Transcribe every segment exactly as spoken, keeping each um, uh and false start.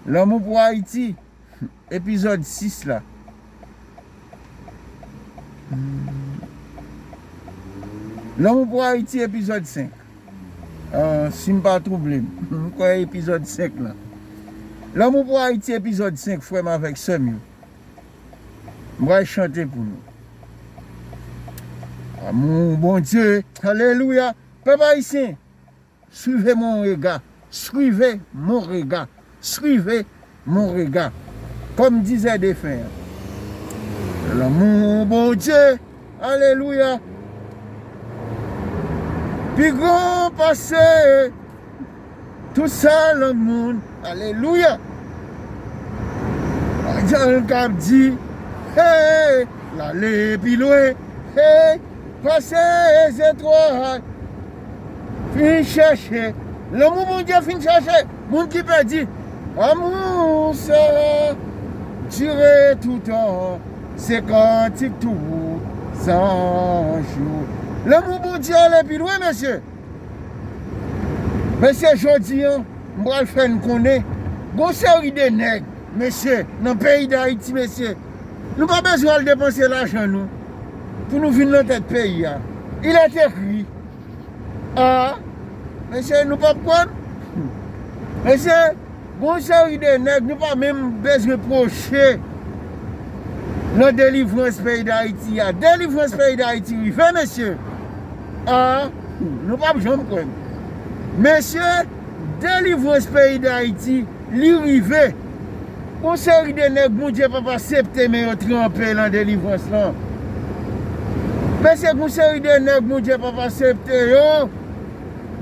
Lanmou pou Ayiti, epizòd sis la. Lanmou pou Ayiti, epizòd senk. Ah, si m pa twouble m, m kwè epizòd senk lan. Lanmou pou Ayiti, epizòd senk, frè m avèk sè m yo. M pral chante pou nou. Amour Bondye, alelouya. Pèp ayisyen, suivez mon regard, suivez mon regard, suivez mon regard. Comme disait défunt, lanmou Bondye, alelouya, pi gran pase tout sa lang moun, alelouya. Anjèl k ap di, hey, l ale pi lwen, hey, pase zetwal. Fin chèche. Lanmou Bondye fin chèche moun ki pèdi. Amour sa dire tout tan, se kantik tout san jou. Lanmou Bondye ale pi lwen, mesye. Mesye, jodi an, m pral fè n konnen, gon seri de nèg, mesye, nan peyi Dayiti, mesye, nou pa bezwen al depanse lajan nou pou nou vin nan tèt peyi a. Il est écrit. Ah, mesye, nou p ap kwè m? Mesye, gon seri de nèg, nou pa menm bezwen pwoche nan delivrans peyi Dayiti a. Delivrans peyi Dayiti rive, mesye. Ah, nou p ap janm kwè m. Mesye, delivrans peyi Dayiti, li rive. Yon seri de nèg Bondye p ap aksepte men yo tranpe nan delivrans lan. Mesye, yon seri de nèg Bondye p ap aksepte yo.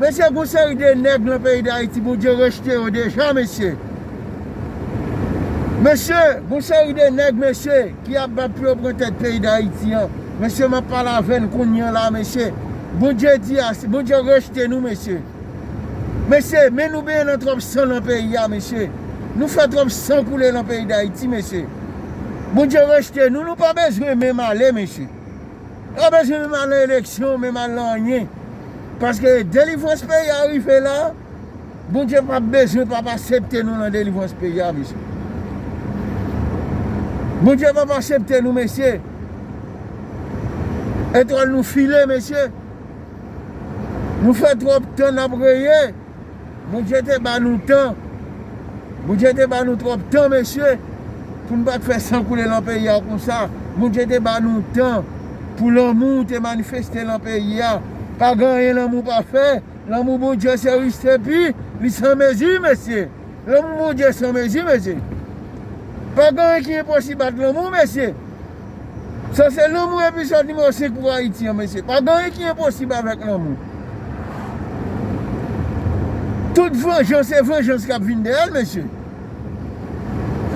Mesye, gon seri de nèg nan peyi Dayiti, Bondye rejte yo deja, mesye. Mesye, gon seri de nèg, mesye, ki ap bat pou yo pran tèt peyi Dayiti an. Mesye, m ap pale avè n kounye a la, mesye. Bondye di a, Bondye rejte nou, mesye. Mesye, men nou benyen nan twòp san nan peyi a, mesye. Nou fè twòp san koule nan peyi Dayiti, mesye. Bondye rejte nou, nou pa bezwen menm ale, mesye. Yo bezwen menm al nan eleksyon, menm al nan anyen. Paske delivrans peyi a rive la, Bondye p ap bezwen, p ap aksepte nou nan delivrans peyi a, mesye. Bondye p ap aksepte nou, mesye. Etwal nou file, mesye. Nou fè twòp tan n ap reye. Bondye te ba nou tan. Bondye te ba nou twòp tan, mesye, pou n pa t fè san koule nan peyi a konsa. Bondye te ba nou tan pou lanmou te manifeste nan peyi a. Pa gen anyen lanmou pa fè. Lanmou Bondye se ris epi li san mezi, mesye. Lanmou Bondye san mezi, mesye. Pa gen anyen ki enposib ak lanmou, mesye. Sa se lanmou epizòd nimewo senk pou Ayiti an, mesye. Pa gen anyen ki enposib avèk lanmou. Tout vanjans se vanjans k ap vin dèyè l, mesye.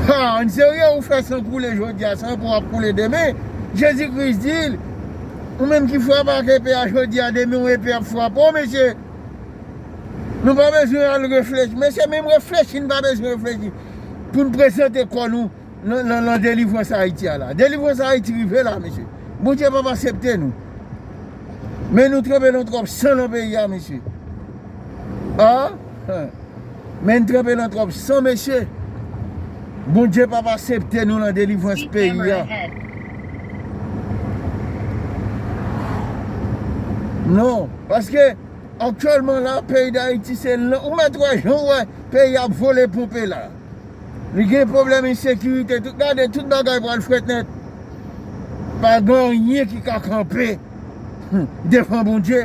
Ha, ann serye, ou fè san koule jodi a, san pou w ap koule demen. Jezi Kris di l, ou menm ki frape ak epe a jodi a, demen yon epe ap frape w, mesye. Nou pa bezwen al reflechi. Mesye, menm reflechi, n pa bezwen reflechi pou n prezante kò nou nan, nan, nan delivrans Ayiti a la. Delivrans Ayiti rive la, mesye. Bondye p ap aksepte nou. Men nou tranpe nan twòp san nan peyi a, mesye. Ah, men n tranpe nan twòp san, mesye. Bondye p ap aksepte nou nan delivrans peyi a. Non, paske aktyèlman la, peyi Dayiti se lan, ou mèt wè jan w wè peyi ap vole ponpe la. Li gen pwoblèm ensekirite, tout, gade, tout bagay pral frèt nèt. Pa gen anyen ki ka kanpe, hmm, devan Bondye.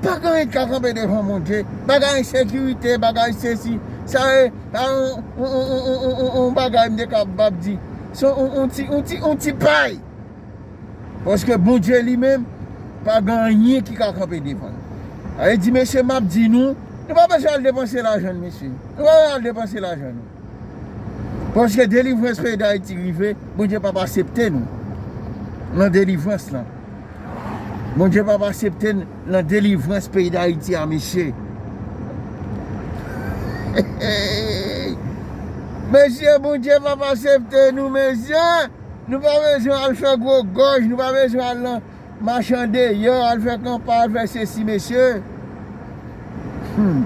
Pa gen anyen ki ka kanpe devan Bondye. Bagay ensekirite, bagay sesi, sa e, sa yon, yon, yon bagay m te kab ap di. Se yon, yon ti, yon ti, yon ti pay. Paske Bondye li menm, pa gen anyen ki ka kanpe devan l. Sa vle di, mesye, m ap di nou, nou pa bezwen al depanse lajan n, mesye. Nou pa bezwen al depanse lajan nou. Paske delivrans peyi Dayiti rive, Bondye p ap aksepte nou nan delivrans lan. Bondye p ap aksepte n nan delivrans peyi Dayiti a, mesye. Mesye, Bondye p ap aksepte nou, mesye. Nou pa bezwen al fè gwo gòj, nou pa bezwen al nan machan deyò, al fè kanpay, al fè sesi, mesye. Hmm.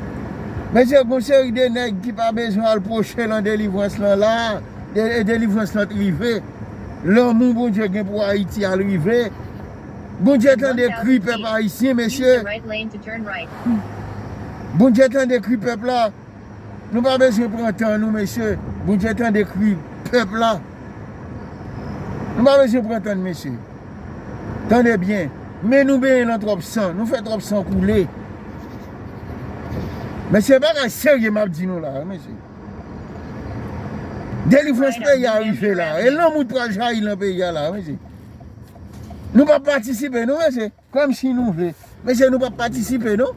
Mesye, gon seri de nèg ki pa bezwen al pwoche lan delivrans lan la. De, e delivrans lan t rive. Lanmou Bondye gen pou Ayiti al rive. Bondye tande kri pèp ayisyen, mesye. Bondye tande kri pèp la. Nou pa bezwen pran tan nou, mesye. Bondye tande kri pèp la. Nou pa bezwen pran tan, mesye. Tande byen. Men nou benyen lan twòp san. Nou fè twòp san koule. Mesye, bagay serye m ap di nou la, mesye. Delivrans peyi a rive la. E lanmou pral jayi lan peyi a la, mesye. Nou pa patisipe, non, mesye. Kòmsi nou vle. Mesye, nou pa patisipe, non.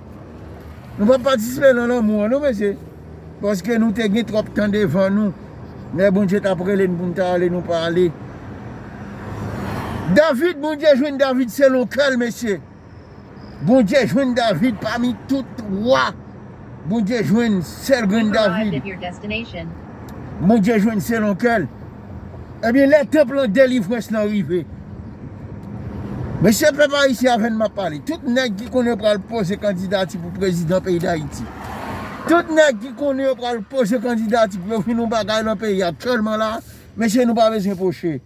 Nou pa patisipe nan lanmou an, non, mesye. Paske nou te gen twòp tan devan nou. Lè Bondye t ap rele n pou n ta ale, nou pa ale. David, Bondye jwenn David selon kè l, mesye. Bondye jwenn David pami tout wa. Bondye jwenn sèl grenn David. Bondye jwenn selon kè l. Ebyen, lè tanp lan delivrans lan rive. Mesye, pèp ayisyen, avè n m ap pale. Tout nèg ki konnen yo pral poze kandidati pou prezidan peyi Dayiti. Tout nèg ki konnen yo pral poze kandidati pou yo vin yon bagay lan peyi aktyèlman la. Mesye, nou pa bezwen pwoche.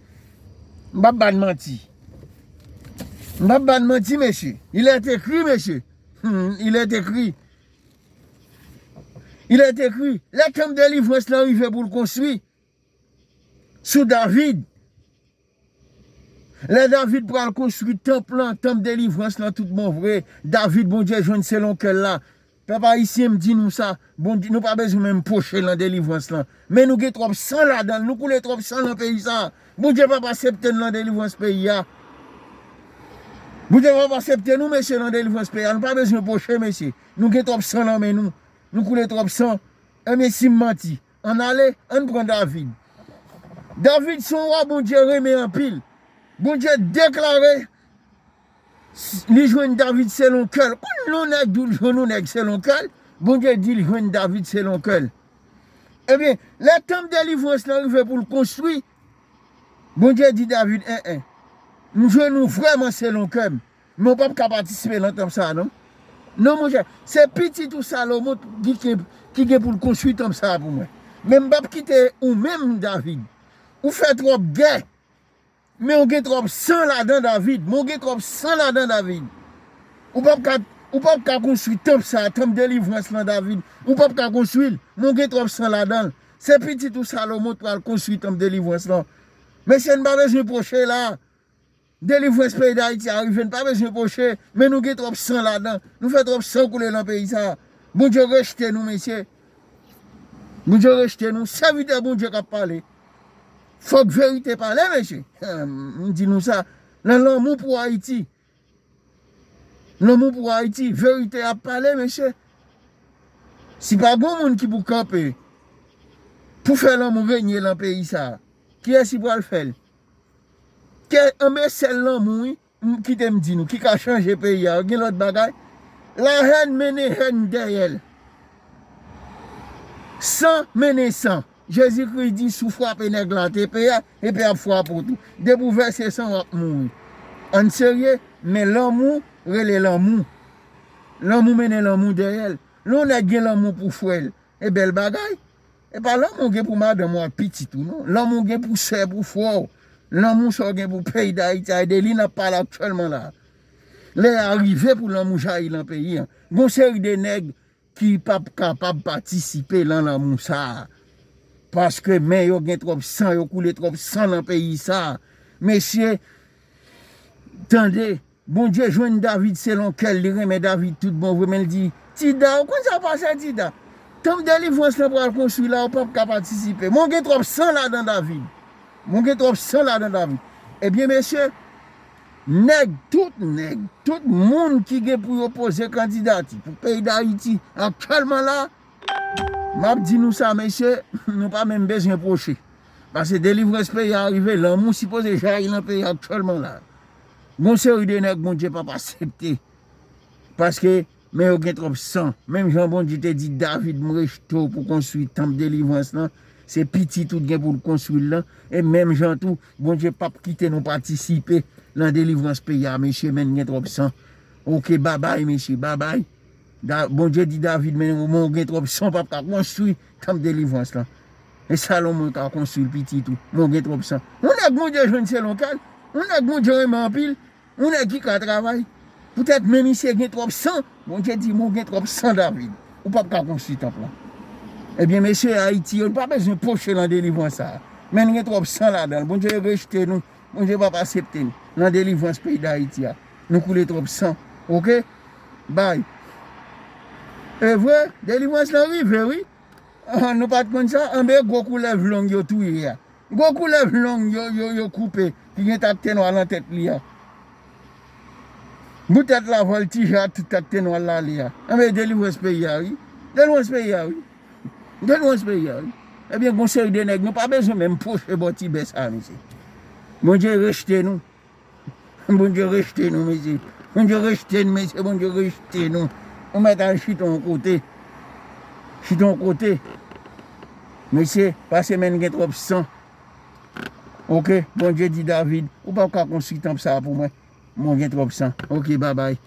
M p ap ba n manti. M p ap ba n manti, mesye. Il est écrit, mesye. Hmm, il est écrit. Il est écrit. Lè tanp delivrans lan rive pou l konstwi sou David. Lè David pral konstwi tanp lan, tanp delivrans lan tout bon vre. David, Bondye jwenn selon kè l la. Pèp ayisyen, m di nou sa, Bondye, nou pa bezwen menm pwoche lan delivrans lan. Men nou gen twòp san ladan l, nou koule twòp san lan peyi sa. Bondye p ap aksepte n lan delivrans peyi a. Bondye p ap aksepte nou, mesye, lan delivrans peyi a. Nou pa bezwen pwoche, mesye. Nou gen twòp san lan men nou. Nou koule twòp san. Ebyen, si m manti, ann ale, ann pran David. David se yon wa Bondye renmen anpil. Bondye deklare s-, li jwenn David selon kè l. Kòm yon nèg di l jwenn yon nèg selon kè l, Bondye di l jwenn David selon kè l. Ebyen, lè tanp delivrans lan rive pou l konstwi, Bondye di David, en, en, m jwenn ou vrèman selon kè m, men w p ap ka patisipe nan tanp sa a, non. Non, monchè, se pitit ou Salomon ki gen, ki gen pou l konstwi tanp sa a pou mwen. Men m p ap kite ou menm, David. Ou fè twòp gè. Men w gen twòp san ladan David. Men w gen twòp san ladan David. Ou p ap ka, ou p ap ka konstwi tanp sa, tanp delivrans lan David. Ou p ap ka konstwi l. Men w gen twòp san ladan l. Se pitit ou Salomon k pral konstwi tanp delivrans lan. Mesye, n pa bezwen pwoche la. Delivrans peyi Dayiti a rive, n pa bezwen pwoche. Men nou gen twòp san ladan. Nou fè twòp san koule lan peyi sa. Bondye rejte nou, mesye. Bondye rejte nou. Sèvitè Bondye k ap pale. Fòk verite pale, mesye. M di nou sa. Nan lanmou pou Ayiti. Lanmou pou Ayiti. Verite ap pale, mesye. Si pa gon moun ki pou kanpe pou fè lanmou renye lan peyi sa, kiyès ki pral fè l? Ke anben sèl lanmou, wi. M, kite m di nou, ki ka chanje peyi a. Gen lòt bagay. Lahèn mennen hèn dèyè l. San mennen san. Jezikri di, si w frape nèg la, te peye, epi ap frape w tou. Depi w vèse san, w ap mouri. Ann serye, men lanmou rele lanmou. Lanmou mennen lanmou dèyè l. Lè yon nèg gen lanmou pou frè l, e bèl bagay. E pa lanmou w gen pou madanm ou ak pitit ou, non. Lanmou w gen pou sè, pou frè w. Lanmou sa w gen pou peyi Dayiti a, e de li n ap pale aktyèlman la. Lè a rive pou lanmou jayi lan peyi an. Gon seri de nèg ki p ap kapab patisipe lan lanmou sa a. Paske men yo gen twòp san, yo koule twòp san lan peyi sa a. Mesye, tande, Bondye jwenn David selon kè l, li renmen David tout bon vre, men l di, Tida, ou konn sa k pase, Tida? Tanp delivrans lan pral konstwi la, ou p ap ka patisipe. Men w gen twòp san ladan David. Men w gen twòp san ladan David. Ebyen, mesye, nèg, tout nèg, tout moun ki gen pou yo poze kandidati pou peyi Dayiti aktyèlman la, m ap di nou sa, mesye, nou pa menm bezwen pwoche. Paske delivrans peyi a rive, lanmou sipoze jayi nan peyi a aktyèlman la. Gon seri de nèg Bondye p ap aksepte. Paske, men yo gen twòp san. Menm jan Bondye te di David, m rejte w pou konstwi tanp delivrans lan, se pitit ou t gen pou l konstwi l lan. E menm jan tou, Bondye p ap kite nou patisipe nan delivrans peyi a, mesye, men n gen twòp san. Oke, babay, mesye, babay. Da- Bondye di David, men ou gen twòp san, w p ap ka konstwi tanp delivrans lan. E Salomon ka konstwi l pitit ou, men ou gen twòp san. Yon nèg Bondye jwenn selon kè l, yon nèg Bondye renmen anpil, yon nèg ki ka travay. Poutèt men misye gen twòp san, Bondye di, men ou gen twòp san David. Ou p ap ka konstwi tanp lan. Ebyen, mesye, Ayiti, yo, nou pa bezwen pwoche nan delivrans sa a. Men n gen twòp san ladan l. Bondye rejte nou. Bondye p ap aksepte n nan delivrans peyi Dayiti a. Nou koule twòp san. Oke? Bay. E vre, delivrans lan rive, wi. Ah, nou pa t konn sa? Anben, gwo koulèv long yo touye a. Gwo koulèv long yo, yo, yo koupe, ki gen takte nwa nan tèt li a. Bout tèt la vòltije a, tout takte nwa l ale a. Anben, delivrans peyi a, wi. Delivrans peyi a, wi. Delivrans peyi a, wi. Ebyen, gon seri de nèg, nou pa bezwen menm pwoche bò ti bè sa, mesye. Bondye rejte nou. Bondye rejte nou, mesye. Bondye rejte nou, mesye. Bondye rejte nou. Ou mèt al chita yon kote. Chita yon kote. Mesye, pase men gen twòp san. Oke, Bondye di David, ou p ap ka konstwi tanp sa a pou mwen. Mwen gen twòp san. Oke, babay.